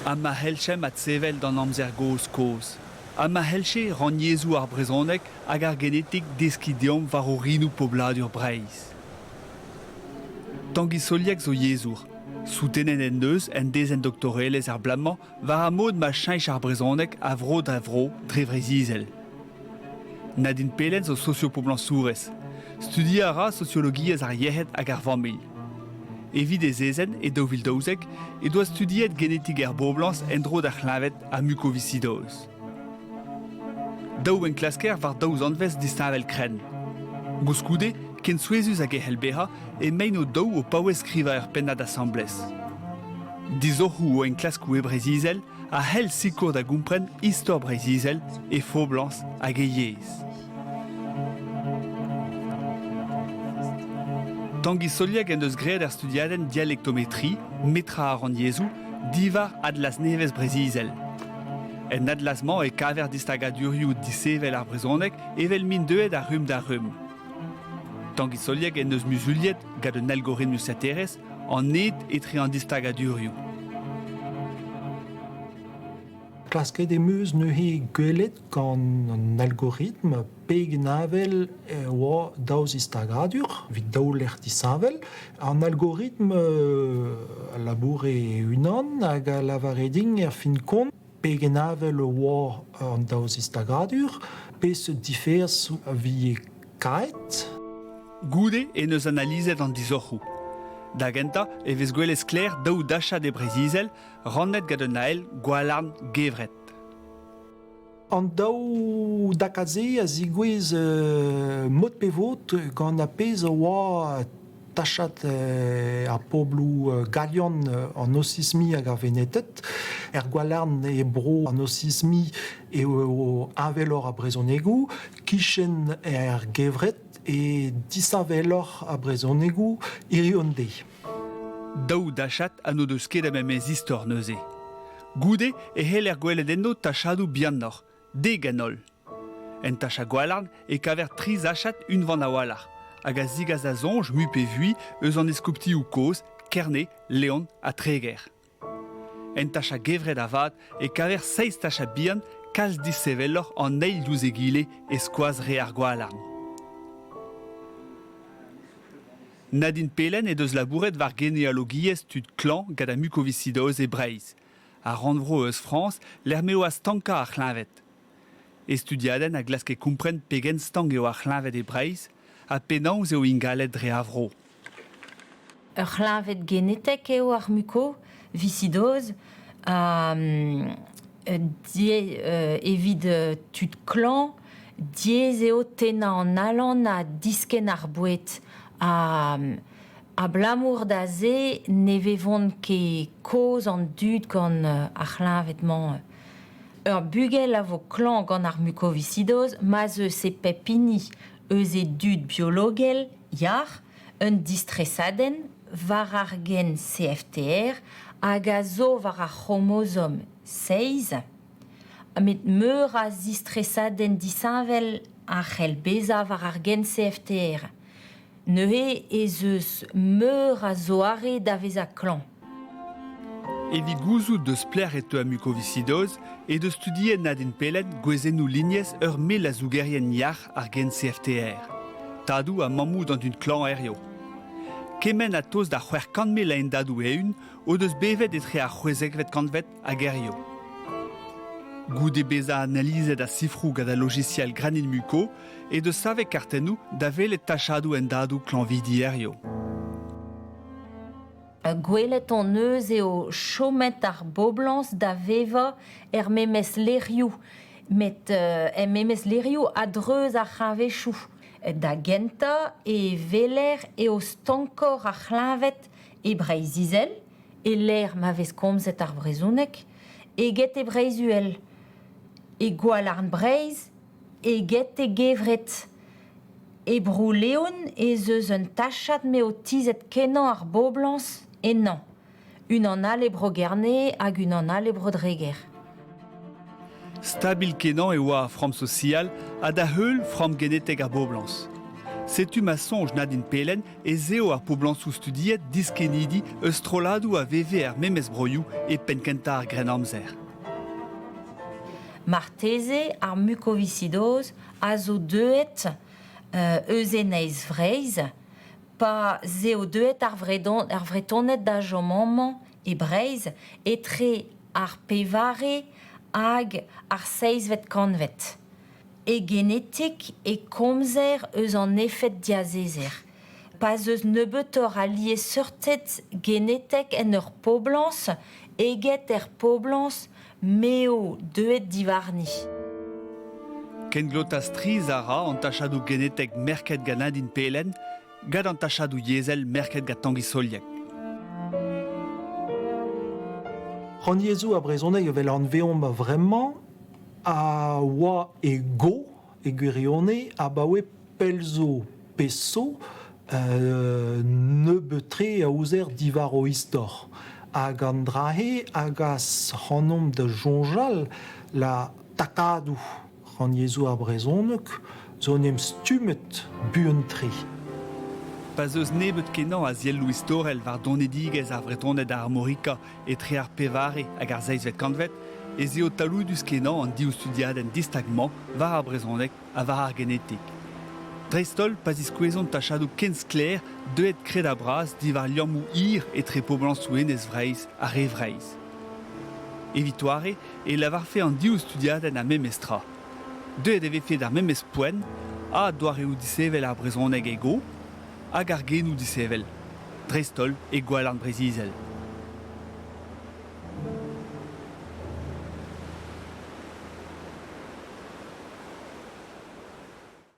Ha ma c'hellchemp adsevel d'an amzer gozh-kozh. Ha ma c'hellche rannyezhoù ar brezhoneg hag ar genetik deskiñ deomp war orinoù pobladur Breizh. Tangi Solieg zo yezhour. Soutenet en deus en dezenn doktorelezh ar bloaz-mañ war ar mod ma cheñch ar brezhoneg a vro da vro dre Vreizh-Izel. Nadine Pellen zo sosiopoblañsourez. Studiañ a ra sosiologiezh ar yec'hed hag ar familh. Evit e zezenn, e 2012, he doa studiet genetik er boblañs en-dro d'ar c'hleñved ha mukoviscidoz. Daou enklasker war daou zanvez disheñvel-krenn. Koulskoude, ken souezhus hag e c'hell bezañ, emaint o-daou o paouez skrivañ ur pennad asambles. Disoc'hoù o enklaskoù e Breizh-Izel a c'hell sikour da gompren istor Breizh-Izel, he foblañs hag he yezh. Tangi Solieg en deus graet ar studiadenn dialektometri, metra ar rannyezhoù, diwar Atlas nevez Breizh-Izel. En atlas-mañ e kaver distagadurioù disheñvel ar brezhoneg evel m'int deuet a rumm da rumm. Tangi Solieg en deus muzuliet, gant un algoritm urzhiataerezh, an hed etre an distagadurioù. Klasket em eus neuze gwelet gant an algoritm pegen heñvel e oa daou zistagadur evit daou lec'h disheñvel. An algoritm a laboure e-unan hag a lavare din er fin kont pegen heñvel e oa an daou zistagadur, peseurt diferz a vije kaet. Goude en deus analizet an disoc'hoù. Da gentañ e vez gwelet sklaer daou dachad e Breizh-Izel rannet gant un ael gwalarn gevret. An daou dakad-se a zigouez mod pe vod gant ar pezh a oa tachad ar pobloù galian an Osismi hag ar Veneted. Er gwalarn e bro an Osismi eo heñveloc'h ar brezhonegoù, kichen er gevred e disheñveloc'h ar brezhonegoù hiriv an deiz. Daou dachad ha n'o deus ket a memes istor neuze. Goude e c'heller gwelet enno tachadoù bihanoc'h, dek en holl. En tachad Gwalarn e kaver tri zachad unvan a-walc'h, hag a zigas da soñj mui pe vui eus an eskoptioù kozh Kerne, Leon ha Treger. En tachad gevred avat e kaver seizh tachad bihan kalz disheñveloc'h an eil diouzh egile e-skoaz re ar Gwalarn. Nadine Pellen he deus labouret war genealogiezh tud klañv gant ar mukoviscidoz e Breizh, ar rannvro eus Frañs lec'h m'eo a-stankañ ar c'hleñved. E studiadenn a glaske kompren pegen stank eo ar c'hleñved e Breizh ha penaos eo ingalet dre ar vro. Ur c'hleñved genetek eo ar mukoviscidoz ha evit tud klañv diaes eo tennañ an alan ha diskenn ar boued ha abalamour da se ne vevont ket kozh an dud gant ar c'hleñved-mañ. Ur bugel a vo klañv gant ar mukoviscidoz ma'z eus e pep hini eus e dud biologel yac'h un distresadenn war ar gen CFTR hag a zo war ar c'hromozom seizh met meur a zistresadenn disheñvel a c'hell bezañ war ar gen CFTR. Neuze ez eus meur a zoare da vezañ klañv. Evit gouzout deus pelec'h e teu ar mukoviscidoz he deus studiet Nadine Pellet gwezennoù lignez ur mell a zougerien yac'h ar gen CFTR. Tadoù ha mammoù d'an dud klañv hiziv. Kement ha tost da 600 000 a hendadoù eeun o deus bevet etre ar c'hwezekvet kantved hag hiziv. Goude bezañ analizet ar sifroù gant al logisiel Granit Muco he deus savet kartennoù da welet tachadoù hendadoù klañvidi hiziv. Gwelet hon eus eo chomet ar boblañs da vevañ er memes lec'hioù, met er memes lec'hioù a-dreuz ar c'hleñvedoù. Da gentañ e weler eo stankoc'h ar c'hleñved e Breizh-Izel, e-lec'h ma vez komzet ar brezhoneg, eget e Breizh-Uhel. E Gwalarn Breizh eget e Gevred. E Bro-Leon ez eus un tachad m'eo tizhet kenañ ar boblañs ennañ, unan all e Bro-Gerne hag unan all e Bro-Dreger. Stabil-kenañ e oa ar framm sosial ha da-heul framm genetek ar boblañs. Setu ma soñj Nadine Pelen ez eo ar poblañsoù studiet diskennidi eus strolladoù a veve er memes broioù e penn-kentañ ar Grennamzer. Marteze ar mukoviscidoz a zo deuet eus Enez Vreizh pa 'z eo deuet ar Vretoned da chom amañ e Breizh etre ar pevare hag ar seizhvet kantved. E genetik e komzer eus an efed diazezer. Pa'z eus nebeutoc'h a liesseurted genetek en ur poblañs eget er poblañs m'eo deuet diwarni. Kenglotañ strizh a ra an tachadoù genetek merket gant Nadine Pelen gant an tachadoù yezhel merket gant Tangi Solieg. Rannyezhoù ar brezhoneg evel anveomp a-vremañ a oa e go e gwirionez abaoe pell zo pezh zo nebeut-tre a ouzer diwar o istor. Hag an dra-se a gas ac'hanomp da soñjal la takadoù rannyezhoù ar brezhoneg zo en em stummet buan-tre. Pa 'z eus nebeut-kenañ a zielloù istorel war donedigezh ar Vretoned da Armorica etre ar pevare hag ar seizhvet kantved ez eo talvoudus-kenañ an div studiadenn distag-mañ war ar brezhoneg ha war ar genetik. Dreist-holl pa ziskouezont tachadoù ken sklaer deuet kredabras diwar liammoù hir etre poblañsoù Enez Vreizh ha re Vreizh. Evit doare e lavarfe an div studiadenn ar memes tra. Deuet e vefe d'ar memes poent ha doareoù disheñvel ar brezhoneg e go hag ar genoù disheñvel, dreist-holl e gwalarn Breizh-Izel.